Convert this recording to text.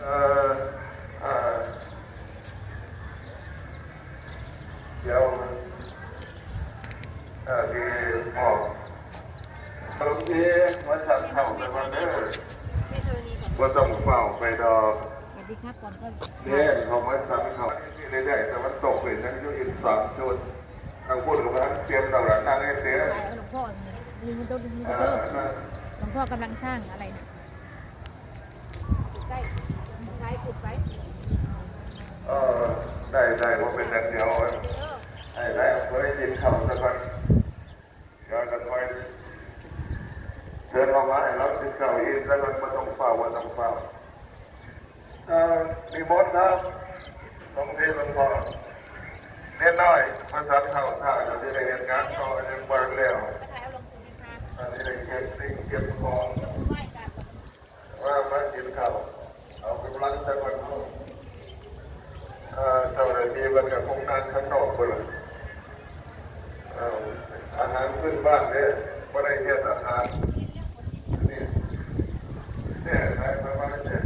ເອີ ເອີ ດຽວ ເອີ ທີ່ອອກ ໂອເຄ ມາສັນເຂົ້າໄປກ່ອນເດີ ບໍ່ຕ້ອງຟ້າວໄປດອກ ສະຫວັດດີຄັບກ່ອນກໍ ເດ້ ເຂົາມາສັນເຂົ້າ ໄດ້ ແຕ່ມັນຕົກເປັນຫຍັງຢູ່ອີກສາມຈຸດ ທາງພຸ້ນກໍບໍ່ທັນຕຽມດອກລະ ນັ່ງໃຫ້ເສຍ ຫຼວງພໍ່ ນີ້ ນີ້ ນີ້ ນີ້ ເອີ ນີ້ ຫຼວງພໍ່ກຳລັງສ້າງອະໄລນະ ໃກ້ ໃກ້ຂຶ້ນໄປ ເອີ ໄດ້ ໄດ້ ບໍ່ເປັນຫຍັງ ດຽວໃຫ້ນາຍອຳເພີກິນເຂົ້າສາກ່ອນ ດຽວຈະຄ່ອຍເຊີນເຮົາມາໃຫ້ລາວກິນເຂົ້າອີກ ແລ້ວມັນບໍ່ຕ້ອງຟ້າວ ບໍ່ຕ້ອງຟ້າວ ເອີ ນິມົນຄັບ ຫຼວງພີ່ຫຼວງພໍ່ ເນນນ້ອຍ ມາສັນເຂົ້າ ຖ້າຈະໄດ້ເຮັດງານຕໍ່ ຍັງບໍ່ທັນແລ້ວ ອັນນີ້ໄດ້ເກັບສິ່ງເກັບຂອງ ມາ ມາກິນເຂົ້າ ເອົາກຳລັງຈາກວັດເຮົາ ເອີ ເຈົ້າໜ້າທີ່ເພິ່ນກໍຄົງນັ່ງຂ້າງນອກພຸ້ນລະ ເອີ ອາຫານພື້ນບ້ານເດ້ ບໍ່ໄດ້ເຮັດອາຫານ ນີ້ ແທ້ ໃສ່ມາ ມາແທ້